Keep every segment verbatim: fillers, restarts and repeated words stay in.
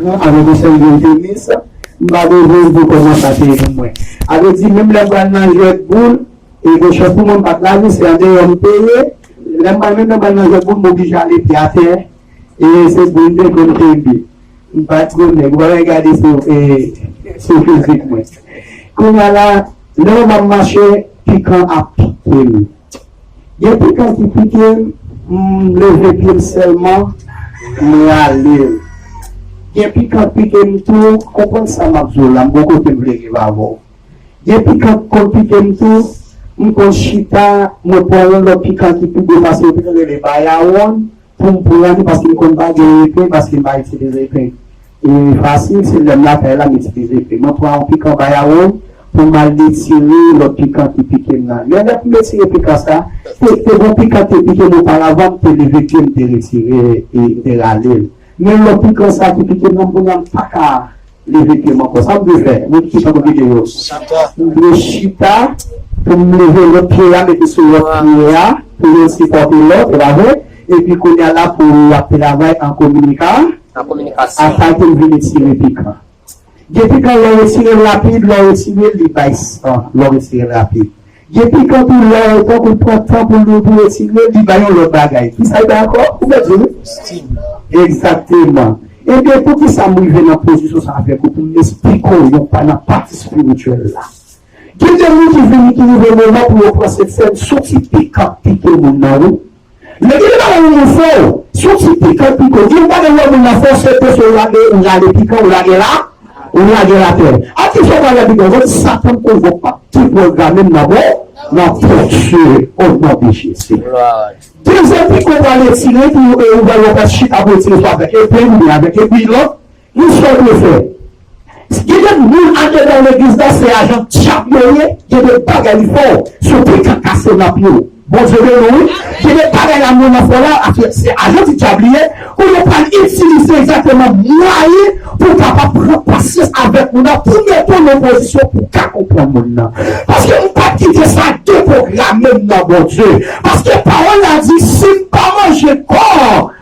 Avèk yon sèl grenn tenis, m pa bezwen di kòman sa te ye pou mwen. Sa vle di, menm lè m pral nan jwèt boul, e ke chans pou mwen, m pa t lavi, se andeyò m te ye. Lè m pral, menm lè m pral nan jwèt boul, m oblije ale pye atè, e se boul m te konn kenbe. M pa t konnen, ou pa gade sou, e, sou fizik mwen. Kounye a la, lè m ap mache, pikan ap pike m. Gen pikan ki pike m, m leve pye m sèlman, m rale l. Gen pikan k pike m tou, konprann sa m ap di w la, m gon kote m vle rive avè w. Gen pikan k konn pike m tou, m konn chita, mwen pran yon lòt pikan ki pi gwo pase yo, pikan rele bayawonn, pou m pran li, paske m konn pa gen epe, paske m pa itilize epe. E fasil, se lè m lakay la, m itilize epe. Mwen pran yon pikan bayawonn pou m al retire lòt pikan ki pike m nan. Men lè pou m retire pikan sa, te, te gon pikan te pike m oparavan, m te leve pye m, m te retire, e m te rale l. Men lòt pikan sa ki pike m nan, kounye a m pa ka leve pye m ankò. Sa m dwe fè? Moun ki tankou videyo. M dwe chita pou m leve lòt pye a, mete sou lòt pye a, pou youn sipòte lòt, ou pa vre? Epi kounye a la pou y ap travay an kominika, atake m vin retire pikan. Gen pikan lè w retire l rapid, lè w retire l, li bay san, lè w retire l rapid. Gen pikan tou lè w tankou pran tan pou l, pou retire l, li bay yon lòt bagay. Kisa l bay ankò? Ou mèt di wi. Egzakteman. Ebyen, poukisa m rive nan pozisyon sa avèk ou pou m esplike w yon pa nan pati espirityèl la? Gen de moun ki vini, ki rive moman pou yo pran Sentsèn, se yon ti pikan k pike moun nan, wi. Men gen de bagay yon moun fè w, se yon ti pikan k pike w. Gen yon bagay lè moun nan fè w, se te se w lage, ou rale pikan, ou lage la, ou lage l atè. A ki fè w pa lage pikan? Vòt Satan konvoke m ap deprograme m nan bon, nan pwòpte o non de Jezi. Dezyèm pikan w pral retire, pou ou, ou pral wè w pral chita pou retire swa avèk epe m oubyen avèk epi lòt. Li sòt refè. Gen de moun andedan legliz la, se ajan dyab yo ye, gen de bagay li fè w, se w te ka kase nan pye w. Bondye beni w, wi. Gen de bagay la moun nan fè w la, ase se ajan di dyab li ye, ou yo pral itilize egzakteman mwayen pou w kapab pran pasyans avèk moun nan, pou mete w nan pozisyon pou w ka konprann moun nan. Paske m p ap kite sa deprograme m nan Bondye. Paske pawòl la di, si m pa manje kò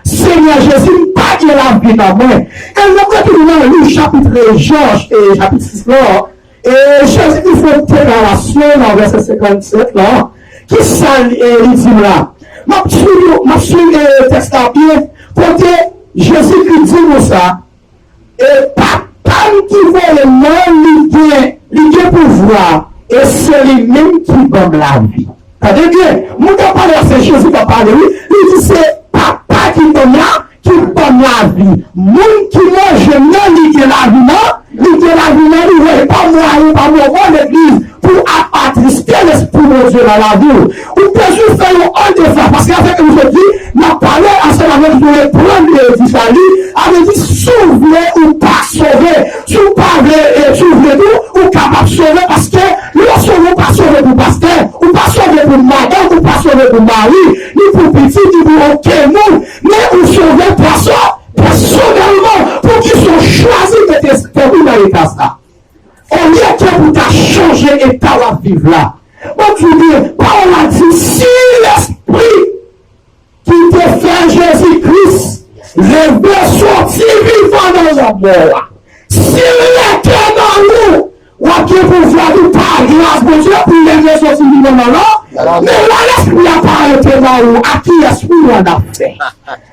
Senyè Jezi, m pa gen lavi nan mwen. E lè m retounen nan Lik chapit, e, Jòj, e, chapit sis la, e, Jezi te fè yon deklarasyon nan vèsè senkannsèt la. Kisa li, e, li di m la? M ap swiv, m ap swiv, e, tèks la byen. Kote Jezikri di nou sa, e Papa m ki voye m nan, li gen, li gen pouvwa, e se li menm ki ban m lavi. Tande byen, moun k ap pale a, se Jezi k ap pale, wi. Li di se Papa ki ban m la, ki ban m lavi. Moun ki manje m nan, li gen lavi nan, li gen lavi nan li, wi. Pa mwayen, pa moman legliz pou ap atriste Lespri Bondye nan lavi w. Ou bezwen fè yon òl de fwa, paske afè ke misye di, n ap pale ansanm avèk nou, reprann, e, di sa li, sa vle di, si w vle, ou pa sove. Si w pa vle, e, si w vle tou, ou kapab sove, paske lè w sove, ou pa sove pou pastè, ou pa sove pou madanm, ou pa sove pou mari, ni pou pitit, ni pou okenn moun, men ou sove pèsò-, pèsonèlman. Poukisa w chwazi mete tèt ou nan eta sa? Olye ke pou ta chanje eta w ap viv la. Bon, Bondye, pawòl la di, si lespri ki te fè Jezi Kris leve soti vivan nan lanmò a, si l rete nan ou, w ap gen pouvwa tou pa gras Bondye pou leve soti vivan nan lanmò. Men lè lespri a pa rete nan ou, a kiyès ou an afè?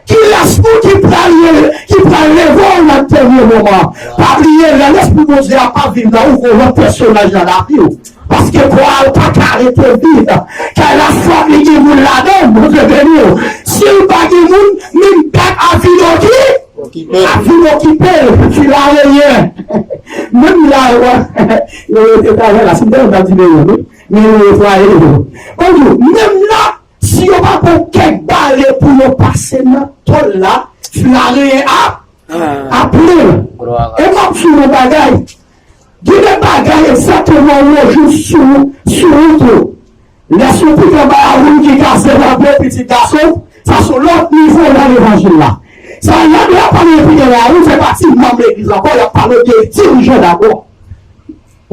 Kilès ou ki pral, ki pral leve w nan dènye moman? Pa bliye, lè Lespri Bondye a pa viv nan ou, gon lòt pèsonaj nan lavi w. Paske kò a pa ka rete vid. Kay la fòk li gen moun ladan l, Bondye beni w. Si l pa gen moun, menm bèt a vin oki-, a vin okipe l, ki la reyen. Menm la, yo rete travay la, si m te yo ta di men yo, wi. Men yo netwaye yo. Bondye, menm la, si yo pa pran kèk bale pou yo pase nan tòl la, ti lareyen ap, ap plen. E m ap di w yon bagay. Gen de bagay egzakteman ou wè jou sou, sou wout ou. Lè sou pikan bay a moun ki ka zelabre pitit gason, sa se lòt nivo nan levanjil la. Sa lè nou ap pale de pikan bay a moun, se pa ti manm legliz ankò, y ap pale de dirijan dabò.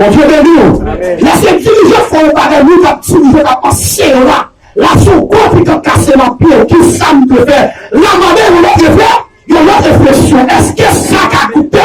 Bondye beni w. Lè se dirijan fè yon bagay, moun k ap dirije, k ap anseye w la, la se yon gwo pikan kase nan pye w. Kisa m dwe fè? La mande yon lòt efè, yon lòt refleksyon. Èske sa ka koute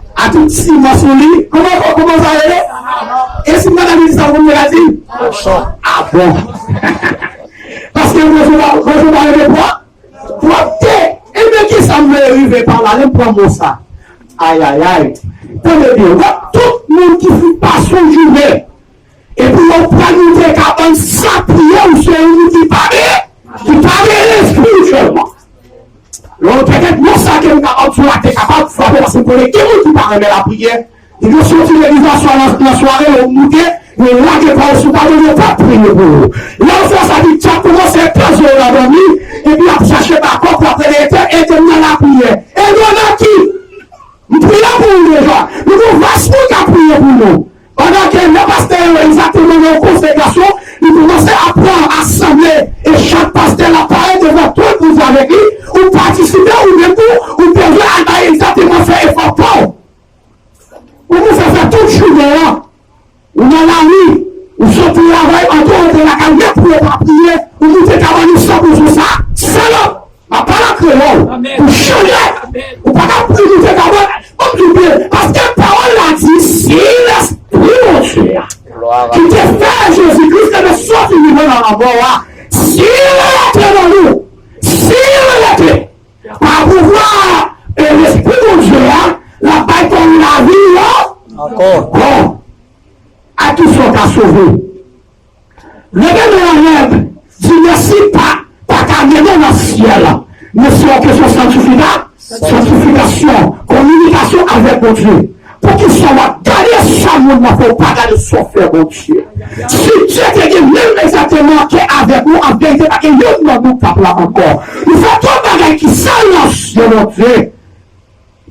A tout siman sou li. Kòman, kòman sa rele? E si madanm li di sa, ou konn sa l di? A bon. Paske bonjou pa, bonjou pa rele pwòp. Pwòpte. Ebyen, kisa m vle rive pa la? Lè m pran mo sa. Ayayay. Tande byen. W ap tout moun ki fin pase yon jounen. Epi w pral moute kabann san priye, ou se yon moun ki pa beni, ki pa beni espirityèlman. Lè w petèt non sa ke m kapab di w la te kapab frape paske m konnen gen moun ki pa renmen lapriyè. Depi w soti legliz la swa nan, nan sware, yo moute, yo lage kò yo sou tablo, yo pa priye pou ou. Lè w fè sa, dyab kòmanse peze w nan dòmi, epi l ap chache bakòp, l ap rele Etè-, Etènèl nan lapriyè. Ede w nan ki? M priye pou ou deja. Nou gon vas moun k ap priye pou nou. Pandan ke lè pastè yo egzakteman nan yon konsegrasyon, li kòmanse ap pran asanble e chak pastè l ap parèt devan twòn pou di avèk li, ou patisipe ou menm tou, ou bezwen al bay egzakteman fè efò pa w. Ou pou fè fè tout jounen an. Ou nan lari, ou sot pou travay, antre ou rantre lakay, men pou yo pa priye, ou moute kabann ou san pou sou sa, salòp, m ap pale an kreyòl, pou chanje, ou pa Ankò. Ankò. A kisa w ka sove? Leve men an rèv, di mèsi pa, pa ka mennen w nan syèl. Men se yon kesyon santifika, santifikasyon, kominikasyon avèk Bondye. Poukisa w ap gade sa moun nan fè, w pa gade sa w fè Bondye? Si Dye te gen menm egzakteman kè avèk nou, an verite, pa gen youn nan nou k t ap la ankò. Nou fè twòp bagay ki sal nan zye Bondye.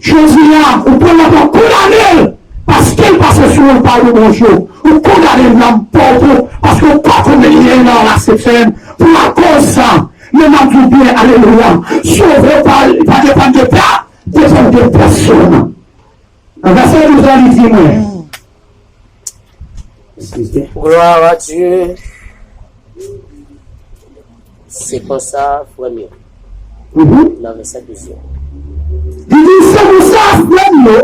Jodi a, ou pran lòt la, ou kondane l, paske l pase sou ou, l pa yon bon jou. Ou kondane nanm pa w tou, paske w pa konbyen nan lasepsèn. Pou akoz sa, men m ap di w byen, alelouya, sove w pa, pa depann de pa, depann de pèsonn. Nan vèsè douz la, li di mwen, Eskize. Gloire à Dieu. Se konsa, frè m yo. Mhm. Nan vèsè douz yo. Li di, se konsa, frè m yo,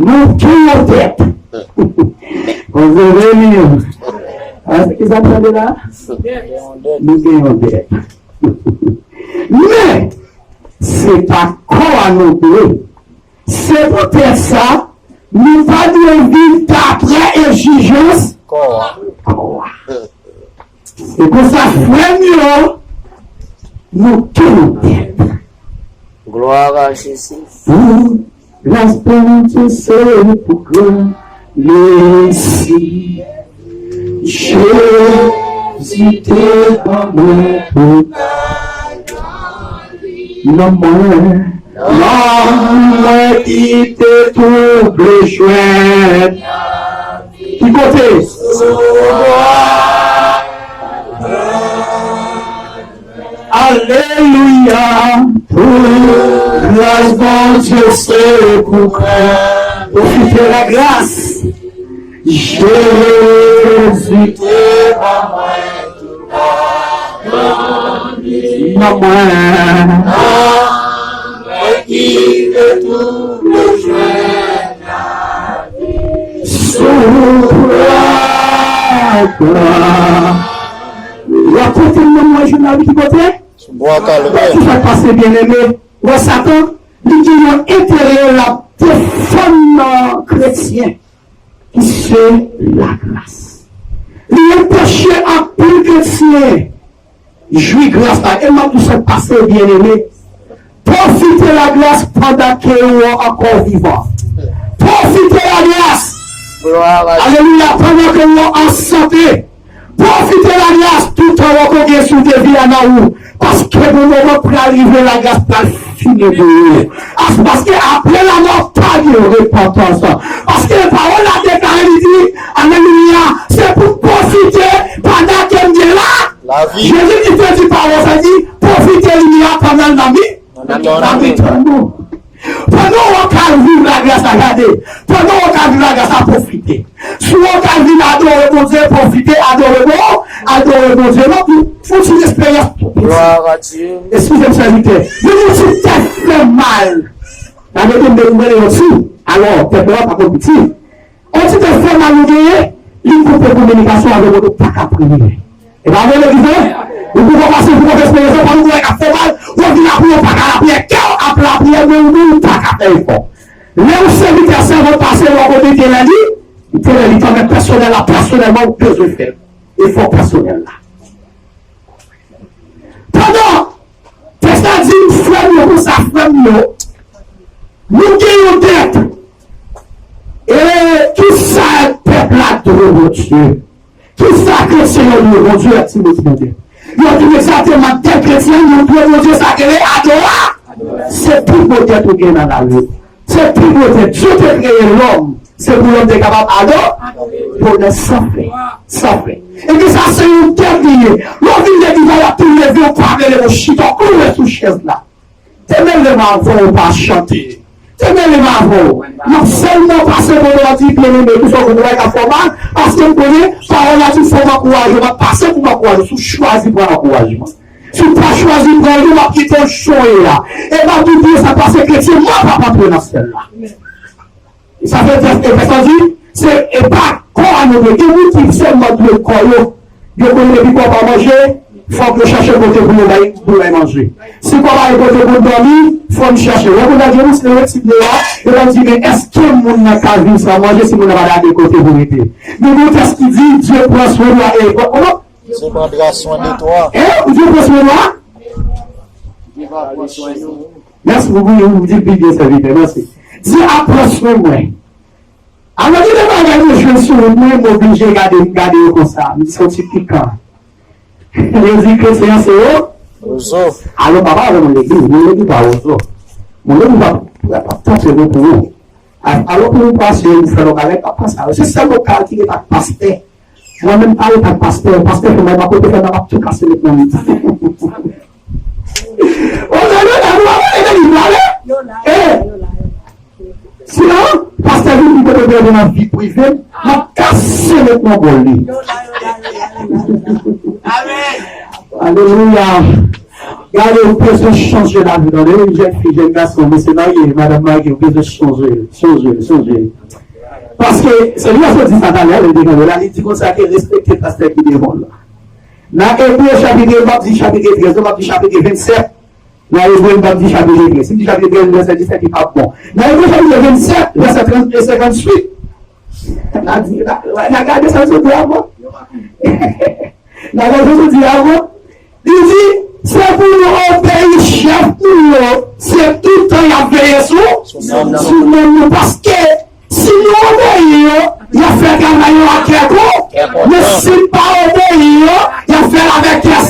nou gen yon dèt. Bondye beni nou. A, se ki sa m tande la? Nou gen yon dèt. Men, se pa kò a nou dwe. Se poutèt sa, nou pa dwe viv daprè egzijans kò a. Kò a. Se konsa, frè m yo, nou tou nou dèt. Gloire à Jésus. Pou gras Bondye se pou gran mèsi. Jezi te ban mwen tout. Nan mwen, nan mwen ki te twouble jwèt. Ki kote? Alelouya, pou gras Bondye se pou kran. Pwofite la gras. Jezi te ban mwen tout padon li. Nan mwen. Nan mwen ki te twouble jwèt lavi. Sou la kwa. W ap pote m nan mwen jounavi ki kote? Sou bwa Kalvè. Ki sa k pase, byeneme? Wè Satan, li gen yon enterè l ap defann nan kretyen ki se lagras. Li anpeche anpil kretyen jwi gras la. E m ap di w sa k pase, byeneme. Pwofite lagras pandan ke w ankò vivan. Pwofite lagras. Gloire à Dieu. Alelouya, pandan ke w an sante. Pwofite lagras toutan w ankò gen sou de vi a nan ou. Paske bon moman pral rive, lagras pral fini pou ou. As-, paske apre lanmò, pa gen repantans. Paske pawòl la deklare, li di, alelouya, se pou m pwofite pandan ke m gen la. Lavi. Jezi ki te di pawòl sa, di, pwofite limyè a pandan l nan mi-, nan mitan nou. Pandan w ap ka viv lagras la, gade. Pandan w ap ka viv lagras la, pwofite. Si w ap ka vin adore Bondye, pwofite, adore Bon-, adore Bondye. Non, pou, pou ti eksperyans tou piti. Gloire à Dieu. Eskize m, sèvitè. Yon ti tèt fè mal. Gade, m te mele yon ti. Alò, tèt mwen pa konn piti. On ti tèt fè mal ou genyen, li koupe kominikasyon avèk ou, ou pa ka priye. E pa vre, legliz, non? Ou poko pase pou konte eksperyans, ou pa nou wè k ap fè mal, ou vin lapriyè, ou pa ka lapriyè, kè w ap lapriyè, men ou menm ou pa ka fè efò. Lè yon sèvitè, sèvant pase bò kote tele li, tele li, tanmen pèsonèl la, pèsonèlman, ou bezwen fè efò pèsonèl la. Pandan tèks la di m, frè m yo, konsa, frè m yo, nou gen yon dèt. E kisa pèp la dwe Bondye? Kisa kretyen yo dwe Bondye? Ak Timoti Bondye. Yo dwe egzakteman dèt kretyen, yo dwe Bondye sa k rele adora. Se pi gwo dèt ou gen nan lavi w. Se pi gwo dèt. Dye te kreye lòm. Se pou lòm te kapab adore Bondye san fen. San fen. Epi sa se yon dèt li ye. Lè w vin legliz la, y ap tou leve w pa rele w chita, w klouwe sou chèz la. Te mele m avè w, w pa chante. Te mele m avè w. Y ap sèlman pase bò w, di, byeneme, kisa w konn wè k ap fè w mal, paske m konnen pawòl la di fò m ankouraje w, m ap pase pou m ankouraje w, si w chwazi pran ankourajman. Si w pa chwazi pran l, m ap kite w jan w ye a. E m ap di w byen sa, paske kretyen mò p ap antre nan syèl la. Sa vle di, e pèsonn di, se, e pa kò a nou dwe. Gen moun ki sèlman dwe kò yo. Yo konnen depi kò pa manje, Fòk yo chèche kote pou yo bay, pou yo bay manje. Si kò pa gen kote pou l dòmi, fò n chèche. Lè moun nan gen moun se yo ti deyò, yo va di, men èske moun nan ka viv san manje si moun nan pa ta gen kote pou rete? Gen yon tèks ki di, Dye pran swen nou e kòman? Dye prendra soin de toi. Hein? Dye pran swen nou? Mèsi pou ou, ou di l pi byen, sèvitè. Mèsi. Dye ap pran swen mwen. Alò, gen de bagay mwen jwenn sou wout mwen, m oblije gade, m gade yo konsa. M santi pikan. Yo di kretyen an se wo-, wozo. Alò, papa, alò, mwen legliz, mwen legliz pa wozo. Mwen legliz pa, pa, pa tanpe nou pou ou. A-, alò, pou ou pase, ou fè lòt bagay, pa panse a yo. Se sèl lòt kay ki gen ak pastè. Mwen menm pale pa pastè, pastè fè mwen pa kote fè nan ap tou kase met nan li. O non, non, non, non, non, non, non, non. Eh, sinon, pastè vin di kote vin nan vi prive, m ap kase met nan bòl li. Alelouya. Gade, ou bezwen chanje lavi, tande, jèn fi, jèn gason, mesye marye, madanm marye, ou bezwen chanje, chanje, chanje. Paske se li a sot di sa talè, lè l te kanpe la, li di konsa ke respekte pastè ki devan w la. Nan Ebre chapit, m p ap di chapit trèz, non, m ap di chapit vennsèt. Nan Ebre, m p ap di chapit trèz. Si m di chapit trèz, vèsè disèt, li p ap bon. Nan Ebre chapit vennsèt, vèsè trant e senkantuit. N a di, n a, n a gade sa l sot di avan. N a gade sa l sot di avan. Li di, se pou nou obeyi chèf nou yo, se tout tan y ap veye sou, sou nanm nou. Paske si nou obeyi yo, y ap fè travay yo ak kè kontan. Men si n pa obeyi yo, y ap fè l avèk kè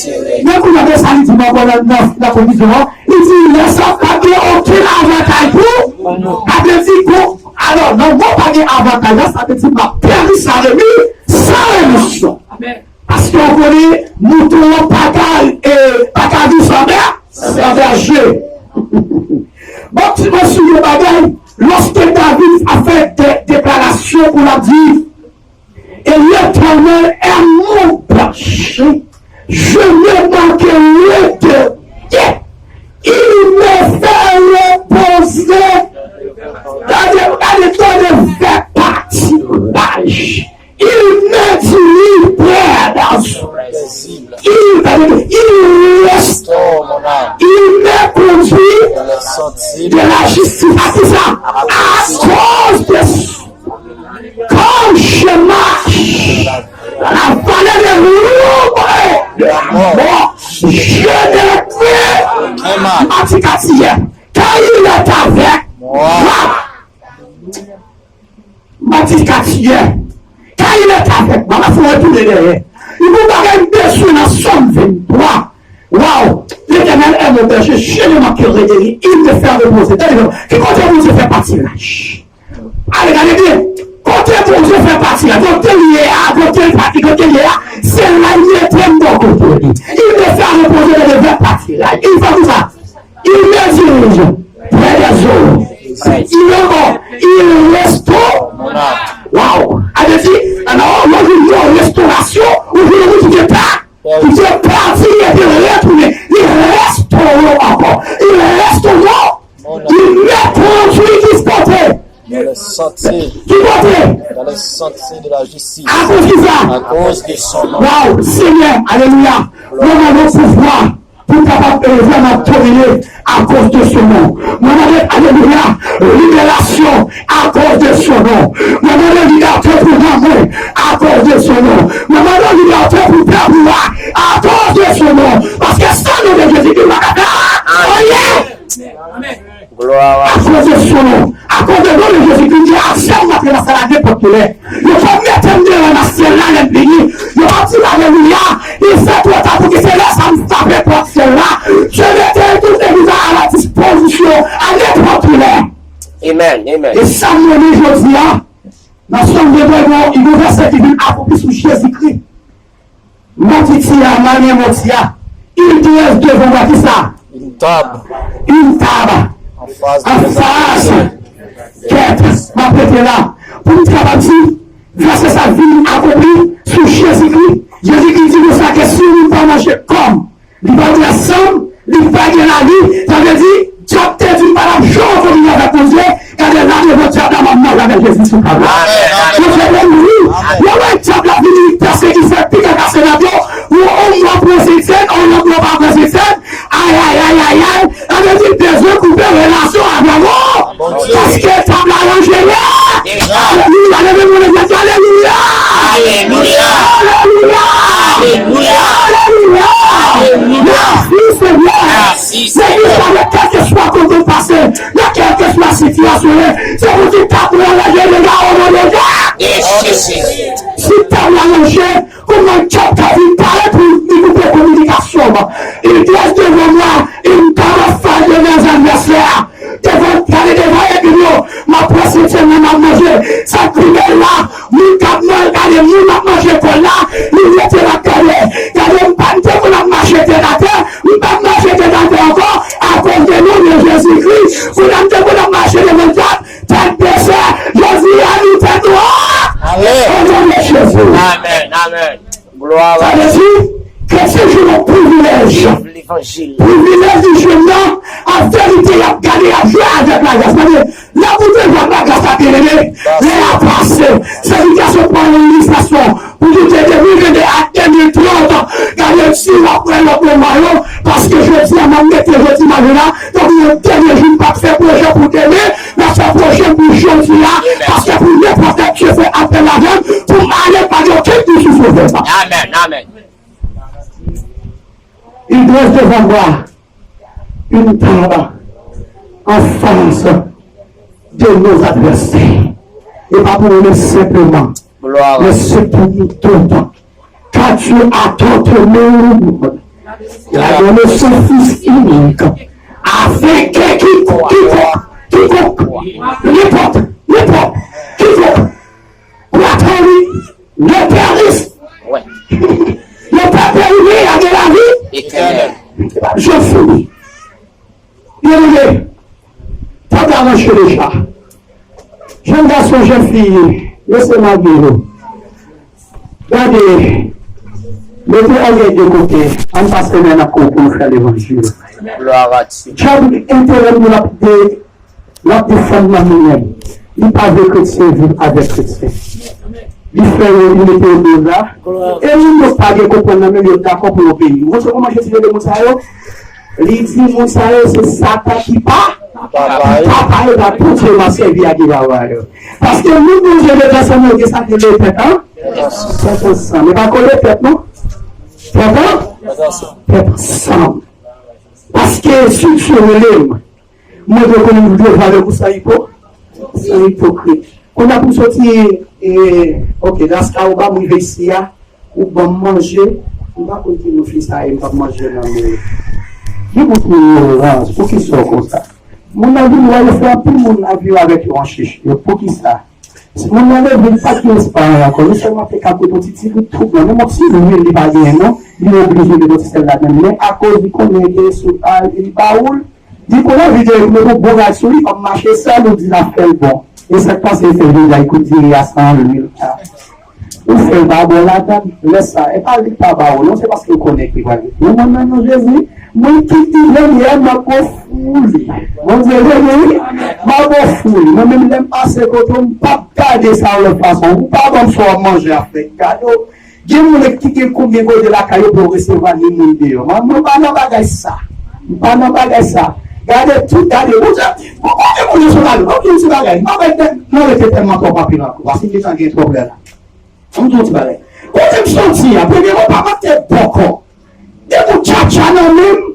sere. Men kounye a, sa li di m ankò nan, nan, nan konklizyon an, li di, lè sa pa gen okenn avantaj pou, sa vle di, bon, alò, nan mo pa gen avantaj la, sa vle di m ap pèdi sa de mi san remisyon. Paske w konnen, mouton an pa ka, eh, pa ka viv san bè, san bèje. Bon, ti mwen sou yon bagay, lòske David ap fè de, deklarasyon pou l ap di, et l'Éternel est mon berger, je ne manquerai de rien. Il me fait reposer dans de, dans de verts pâturages. Il me dirige près des eaux. Il, il restaure mon âme. Il me conduit dans les sentiers de la justice. À qui ça? À cause de quand je marche dans la vallée de l'ombre de la mort, je ne crains pas. Mati Katiyè, car il est avec moi. Mati Katiyè, car il est avec moi. M ap fè w retounen dèyè. Li gon bagay m bezwen nan Sòm venntwa. Waw! L'Éternel est mon berger, je ne manquerai de rien. Il me fait reposer. Tande byen, ki kote Bondye fè patiraj? Ale, gade byen. Kote Bondye fè patiraj, kote l ye a, kote l pa, kote l ye a, se la l mete m bò kote li. Il me fait reposer dans de verts pâturages. Il fait tout ça. Il me dirige près des eaux. Il me, il restaure. Waw. Sa vle di, alò, lè w jwenn yon restorasyon, ou jwenn yon moun ki te pa, ki te pèdi, epi retounen. Li restore w ankò. Il restaure. Il me conduit ki kote? Dans les sentiers. Ki kote? Dans les sentiers de la justice. Akoz ki sa? À cause de son nom. Waw, Senyè, alelouya. Mwen mande w pouvwa pou m kapab elve m ap domine akoz de son nom. Mwen mande, alelouya, liberasyon akoz de son nom. Mwen mande libète pou nanm mwen akoz de son nom. Mwen mande libète pou pèp ou a akoz de son nom. Paske san non de Jezikri pa ka fè anyen. Akoz de son non, akoz de non de Jezikri, gen aksè pou antre nan sal la nenpòt kilè. Yo pap mete m deyò nan syèl la lè m vini. Yo pap di m alelouya, il fait trop tard pou ki se lè sa m frape pòt syèl la. Je mete tout legliz la à la disposition, à n'importe quelle heure. Amen, amen. E sa m renmen jodi a, nan Sòm de Dègon, li gon vèsè ki vin akonpli sou Jezikri. Mati ti a, malè mati a, il dresse devant moi, ki sa? Une table. Une table. En face de, en face. Kèt, m ap rete la. Pou m kapab di, vèsè sa vin akonpli sou Jezikri. Jezikri di konsa ke si yon moun pa manje kò m, li pa bwè san m, li pa gen lavi, sa vle di, dyab te di m pa t ap janm kontinye avèk Bondye, gade la devan dyab la m ap manje avèk Jezi sou tab la. Amen, amen. Bondye beni w. Amen. Lè w wè dyab la vini, li pèsekite, pikan kase nan pye w, ou, ou, w ap Ke tab la ranje la. Alelouya, leve mwen leve, alelouya. Alelouya. Alelouya. Alelouya. Alelouya. Alelouya. Mèsi, Senyè. Mèsi, Senyè. Kèlkeswa kote w pase, nan kèlkeswa sitiyasyon w ye, se pou di tab la ranje deja, o non de Jezi. Si tab la ranje, kòman djab ka vin parèt pou li koupe kominikasyon m? Il dresse devant moi une table faite de mes adversaires. Devan, gade devan ènmi m yo, m ap pran sentyèm nan, m ap manje. Sa k pi bèl la, moun k ap man-, gade, moun ap manje kòl la, li rete l ap gade. Gade, m pa m te konn ap mache tèt atè, m p ap mache tèt atè ankò, akoz de non de Jezikri. Kounye a m te konn ap mache devan djab, tèt bese, jodi a nou tèt nwa. Amen. O non de Jezi. Amen, amen. Glwa. Sa vle di, kretyen jwenn yon privilèj. Viv levanjil. Privilèj li jwenn nan, an verite, y ap gade, y ap jwe avèk lagras. Tande, lè pou te jwe ak lagras la, byeneme, lè a pase. Sèvitè sot pran yon ilistrasyon pou di te de mil vennde a de mil trant. Gade si w ap wè lòt moman yo, paske jodi a, m ap mete jodi maten la, tankou yon dènye jou, m p ap fè pwojè pou demen, m ap fè pwojè pou jodi a, paske pou nenpòt lè Dye fè apèl avè m, pou m ale, pa gen okenn dout sou sovè m. Amen, amen. Il dresse devant moi une table en face de nos adversaires. E pa pou mwen, men senpleman, men se pou nou tout. Car Dieu a tant aimé le monde, il a donné son Fils unique, afin que qui-, quiconque, quiconque, n'importe, n'importe, quiconque croit en lui ne périsse, ne pas périr, mais ait la vie éternelle. Se pa jèn fi. Byeneme, tab la ranje deja. Jèn gason, jèn fi, mesye, madanm yo. Gade, mete ògèy de kote, ann pase men nan kou pou nou fè levanjil. Glwa a Dye. Djab enterè l pou l ap de-, l ap defann nanm nou menm. Li pa vle kretyen viv avèk kretyen. Li fè yo, li mete yo deza. E moun yo pa gen konprann nan menm yo dakò pou yo peyi. Ou konn kòman Jezi rele moun sa yo? Li di moun sa yo se Satan ki pa, papa yo, pa Bondye m ap sèvi a ki papa yo. Paske moun Bondye mete ansanm yo gen sa ki rele tèt an, tèt ansanm. E pa kole tèt non. Tèt an, tèt ansanm. Paske si Dye rele m, mwen dwe konnen m dwe valè pou sa ipo-, sa ipokrit. Kounye a pou m soti, e, ok, Laskawba, m rive isi a, ou ban m manje, m pa konn ki non fi sa ye, m p ap manje nan men. Li bout ignorans, poukisa w konsa? Moun nan vin wè yo fè anpil moun ap viv avèk yo an chich. Yo, poukisa? Si moun nan leve, li pa t gen espwa ankò, li sèlman te ka kote yon ti, ti bout twoup nan, menm yon ti lwil li pa genyen non, li oblije met yon ti sèl ladan l. Men akoz li konnen enterese w pa, li ba ou l, li konnen videyo, li met yon bon rad sou li, w ap mache sèl, ou di l ap fè l bon. E sa k pase, fè l deja, li kout diri a san lwil. Ou fè l pa bon ladan l, lè sa, e pa li k pa ba ou non, se paske l konnen ki pral rive. Ou konn nan non Jezi, mwen ki di jodi a, m ap ofri li. Bondye vle wi, m ap ofri li. Mwen menm lè m pase kote w, m p ap gade sa yon lòt fason. Ou pa ban m sa w ap manje a frè. Gade w, gen moun ki gen konbyen kote lakay yo pou yo resevwa ni moun deyò. Mwen, mwen pa nan bagay sa. M pa nan bagay sa. Gade tout, gade. Bondye, bon, Bondye, Bondye se bagay. Bondye se bagay. M ap mande tèlman twòp anpil ankò. Paske m gentan gen twòp lè la. Ann di yon ti bagay. Kote m soti a, premye repa m ap te bòkò. Depi w tchatcha nan men m,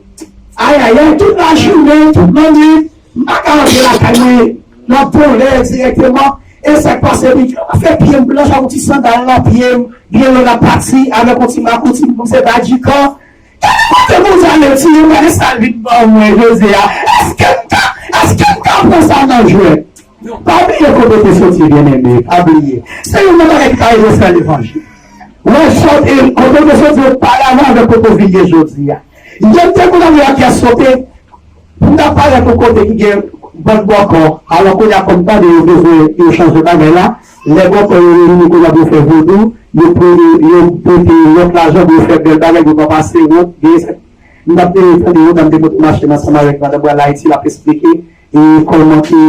ayayay, tout lajounen, tout lannwit, m pa ka rantre lakay mwen nan bon lè dirèkteman. E sa k pase, pi, fè pye m blanch ak yon ti sandal nan pye m, byen lè n ap pati, avèk yon ti makouti, m se Badjikan. Gade kote Bondye ale, ti yo, gade sa l vin ban mwen jodi a. Èske m ka, èske m ka pran sa nan jwèt? Pa bliye kote w te soti, byeneme, pa bliye. Se youn nan bagay ki ka ede w fè levanjil. Wè, sòt, e, kote w te soti oparavan avèk kote w vin ye jodi a. Yè m te konn ap wè ak yè sote, pou m ta parèt yon kote ki gen bann bòkò. Alò, kounye a, kòm tande yo bezwen yo chanje bagay la, lè bòkò yo reyini, kounye a, pou yo fè vodou, yo pou yo, yo pote lòt lajan pou yo fè bèl bagay, pou yo pa pase wont, gen, m t ap tande yon dam te monte machin ansanm avèk madan Bwal Ayiti, l ap esplike, e kòman ke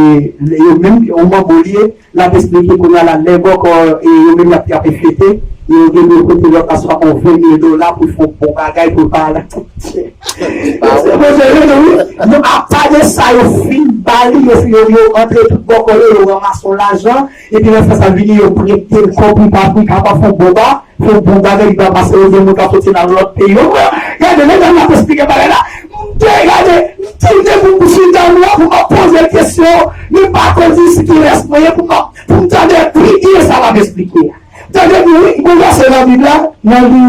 yo menm, yon manbo li ye, l ap esplike kounye a la, lè bòkò, e yo menm y ap, y ap fete, Yo gen dwe pote lòt la swa yon ven mil dola pou fè yon bon bagay pou l pa al ak tout tchèk. Se bon, se vre, wi. Non, apa de sa, yo fin ba li, yo, yo, yo antre tout bò kò yo, yo ranmase yon lajan, epi lè frè sa vini, yo prete l kòb li pa pou li kapab fè yon bon ba, fè yon bon bagay, li pa pase yo gen moun k ap soti nan lòt peyi yo. Gade, medam n ap esplike bagay la. M te gade, m toune pou m chita m la, pou m ap poze l kesyon, men pa konn si ki rès mwen ye pou m ap, pou m tande videyo sa l ap esplike a. Tande byen, wi, m ap vèsè nan Bib la, nan liv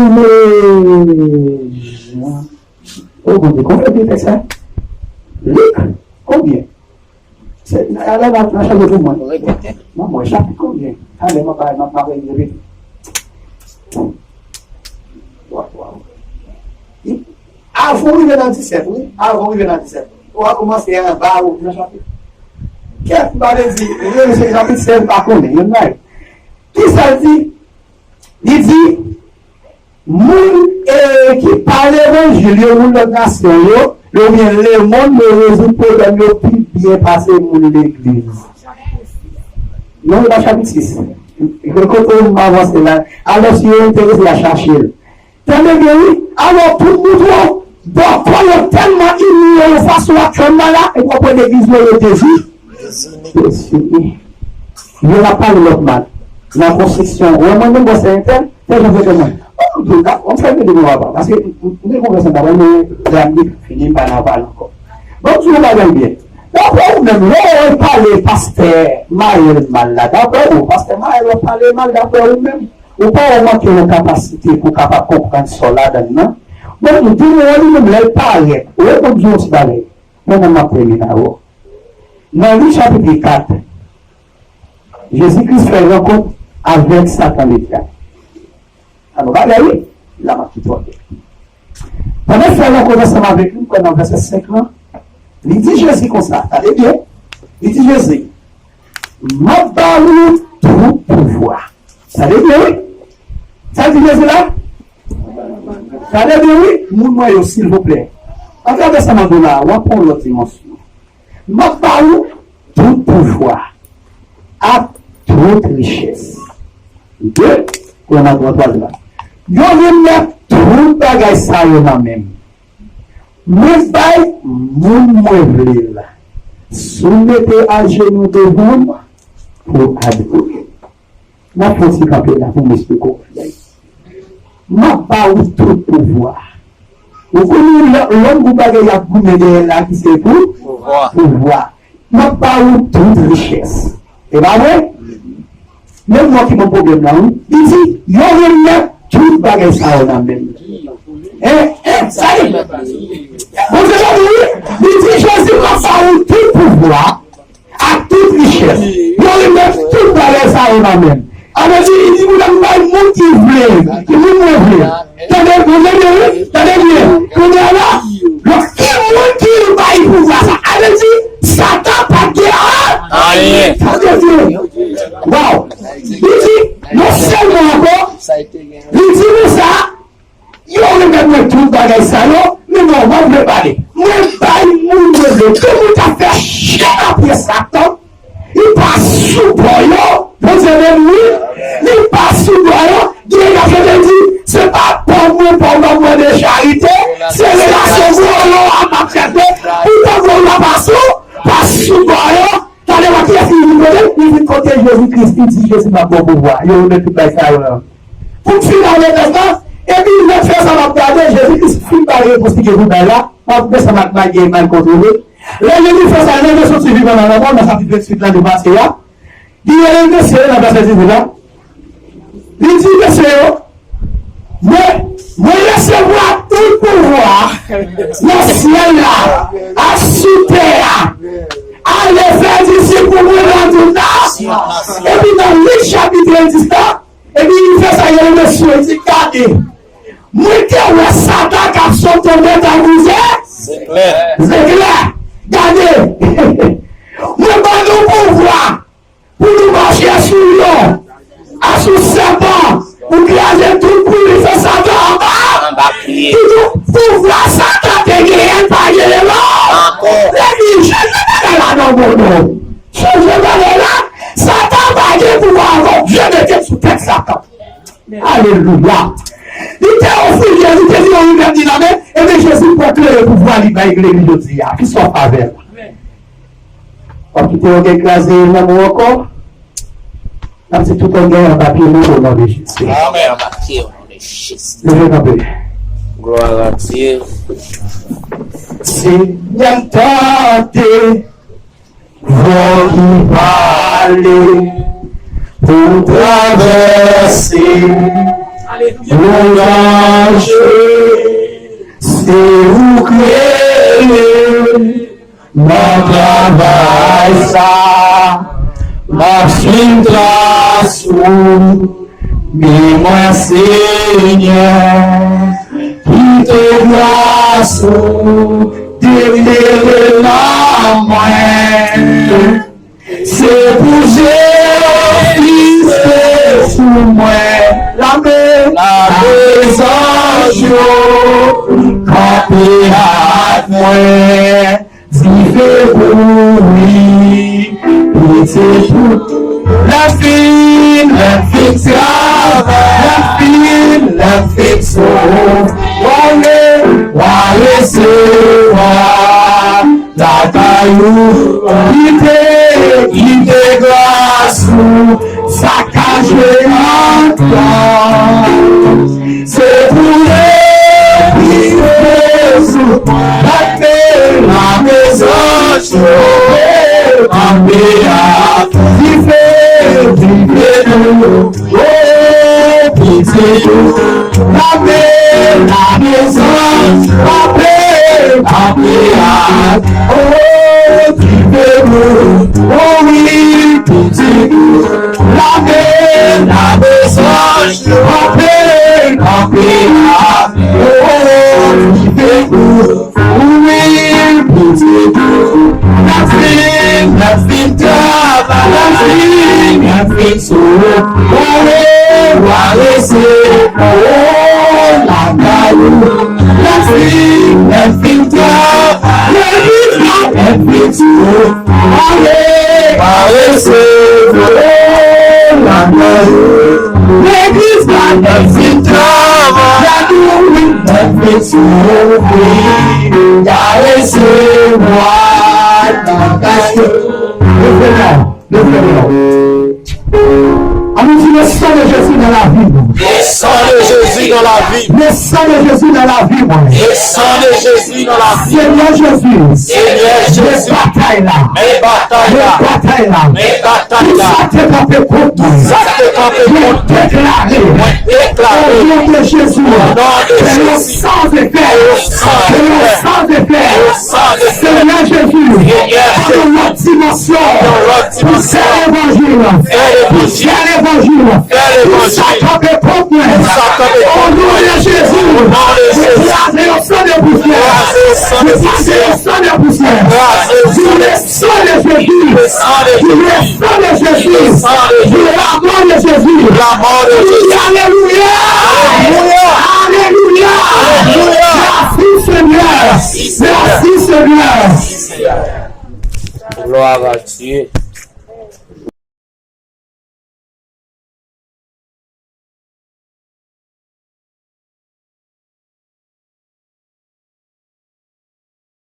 Jan. O Bondye, konbyen de tèks sa? Lik, konbyen? Se, alè, n a, n a chanje pou mwen. Repete. Non, mwen, chapit konbyen? Alè, mwen pa, mwen pa repete. Waw, waw. Avan w rive nan disèt, wi. Avan w rive nan disèt. Ou a kòmanse anba ou nan chapit. Kèt, m pa vle di, se chapit sèz, m pa konnen. Yon nèg. Kisa l di? Li di, moun, eh, ki pa levanjil yo, moun lòt nasyon yo, yo oubyen lemonn, yo rezoud pwoblèm yo pi byen pase moun legliz. Non, e pa chapit sis. Kote m avanse la. Alò, si yo enterese, y a chache l. Tande byen, wi. Alò, pou m montre w, bòkò yo tèlman imilye yo fason ak Trump nan la, epi w ap wè legliz yo, yo dezi. Dezi. Yo la pale lòt mal. Nan konstriksyon, wè mwen menm, mwen se entèl, tèl jan fè mwen. Bon, m di w, m fè vide nou avan, paske m gen konfyans nan pawòl, men lè m di fini, m pa nan pale ankò. Bon, m di w yon bagay byen. Daprè ou menm, lè w pale pastè Maël mal la, daprè ou, pastè Maël w ap pale mal, daprè ou menm, ou pa wè manke yon kapasite pou kapab konprann sa w ladann nan. Bon, m di w, li menm, lè l parèt, ou wè, bon, m di w yon ti bagay. Mwen menm, m ap termine avè w. Nan Lik chapit kat, Jezi Kris fè rankont avèk Satan Ledyab. Alò, bagay, wi, la m ap kite w avè l. Pandan l fè rankont ansanm avèk li, m kwè nan vèsè senk lan, li di Jezi konsa, tande byen, li di Jezi, m ap ba ou tout pouvwa. Tande byen, wi. Sa l di Jezi la? Tande byen, wi, moun mwen yo, silvouplè. Atravè sa m ap di w la, w ap pran yon lòt dimansyon. M ap ba ou tout pouvwa ak tout richès. De, kounya m ap pran twazyèm la. Yo remèt tout bagay sa yo nan men m. Mwen bay moun mwen vle l. Soumete ajenou devan m pou adore. M ap fè yon ti kanpe la pou m esplike w bagay. M ap ba ou tout pouvwa. Ou konnen lè, lòt gwoup bagay y ap goumen dèyè l la ki se pou pouvwa. M ap ba ou tout richès. E pa vre? Men mwen ki ban pwoblèm la, wi. Li di, yo remèt tout bagay sa yo nan men m. E, e, sa ye. Bondye tande, wi. Li di, Jezi, m ap ba ou tout pouvwa ak tout richès. Yo remèt tout bagay sa yo nan men m. Sa vle di, li di, m bay moun ki vle, ki moun mwen vle. Tande, tande byen, wi. Tande byen. Kounye a la, donk, ki moun ki bay pouvwa sa? Sa vle di, Satan pa t gen an-, anyen. Sa vle di, waw. Li di, non sèlman ankò, li di konsa, yo remèt mwen tout bagay sa yo, men non, mwen vle pale. Mwen bay moun mwen vle. Tout moun k ap fè chen apre Satan, li pa sou bò yo, Bondye menm wi, li pa sou bò yo. Gen yon k ap chante di, se pa pòv mwen, pòv mwen mande charite, se relasyon vòlò a m ap chèche, pou pòv mwen pa sou, pa sou bò yo. Talè a kiyès li vin kote? Li vin kote Jezi Kris, li di Jezi m ap ba w pouvwa. Yo remèt tout bagay sa yo la. Pou m fini avèk rès la, epi lè frè sa m ap gade, Jezi Kris fin bay repons li gen pou bay la, m ap pran sa m ap bay gen mal kontwole. Lè Jezi fè sa, leve soti vivan nan lanmò, nan chapit venntuit la nou pase a, li rele mesye yo nan vèsè dizuit la. Li di mesye yo, mwen, mwen resevwa tout pouvwa nan syèl la ak sou tè a. Ale fè disip pou mwen nan tout nasyon. Epi nan Lik chapit dis la, epi li fè sa, gen yon mesye, li di, gade, mwen te wè Satan k ap sot tonbe tankou ze-, zeklè. Gade, mwen ban nou pouvwa pou nou mache sou lyon, ak sou sèpan, pou kraze tout pwisans Satan anba, anba pye. Ki tout pouvwa Satan te genyen, l pa genyen non. Ankò. Legliz, chanje bagay la non, bon, non. Chanje bagay la, Satan pa gen pouvwa ankò. Byen mete sou tèt Satan. A Alelouya. Li te ofri l, li te di, yon rimèd li nan men, ebyen Jezi pran klere pouvwa li bay legliz jodi a. Kisa w fè avè l? W ap kite ògèy kraze nanm ou ankò? N ap di tout ògèy anba pye nou o non de Jezi. Amèn. Anba pye o non de Jezi. Leve kanpe. Gloire à Dieu. Senyè m tande vwa ki pale pou m travèse yon danje. Se ou k rele nan travay sa, m ap swiv tras ou. Men mwen, Senyè, kite gras ou deklere nan mwen. Se pou Jezi peze sou mwen. Lame, lame zanj yo kanpe ak mwen. Dife kouri, pete pou lè m fin, lè m fin travay, lè m fin, lè m fin sove, w a resevwa lakay ou. Kite, kite gras ou sakaje antan. Se pou legliz Jezi, lame, lame zanj yo kanpe ak dife, dife nou, o, piti nou. Lame, lame zanj kanpe, kanpe ak, o, dife nou, o wi, piti nou. Lame, lame zanj kanpe, kanpe ak, o, dife nou, wi, piti nou. Lè m fin, lè m fin travay, lè m fin, lè m fin sove, w a resevwa lakay ou. Lè m fin, lè m fin travay, lè m fin, lè m fin sove, ale, ale, se vre, lakay ou. Legliz la, lè m fin travay, lè m fin sove, ale, se vre, lakay ou. Leve men w. Leve men w. Ann nou di, le sang de Jésus dans la vie mwen. Le sang de Jésus dans la vie. Le sang de Jésus dans la vie mwen. Le sang de Jésus dans la vie. Senyè Jezi. Senyè Jezi. Men batay la. Men batay la. Men batay la. Men batay la. Tout sa k te kanpe kont mwen. Tout sa k te kanpe kont mwen. Mwen deklare. Mwen deklare. O non de Jezi. O non de Jezi. Ke yo sans effet. Ke yo sans effet. Ke yo sans effet. Ke yo sans effet. Senyè Jezi. Senyè Jezi. Ann yon lòt dimansyon. Ann yon lòt dimansyon. Pou fè levanjil. Fè levanjil. Fè levanjil. Fè levanjil. Tout sa k kanpe kont mwen. Tout sa k kanpe kont mwen. O non de Jezi. O non de Jezi. Kraze yo san de pousyè. Kraze yo san de pousyè. Kraze yo san de pousyè. Kraze yo san de pousyè. Di le sang de Jésus. Le sang de Jésus. Di le sang de Jésus. Di la mort de Jésus. La mort de Jésus. Alléluia. Alléluia. Alléluia. Alléluia. Merci Seigneur. Merci Seigneur. Merci Seigneur. Gloire à Dieu.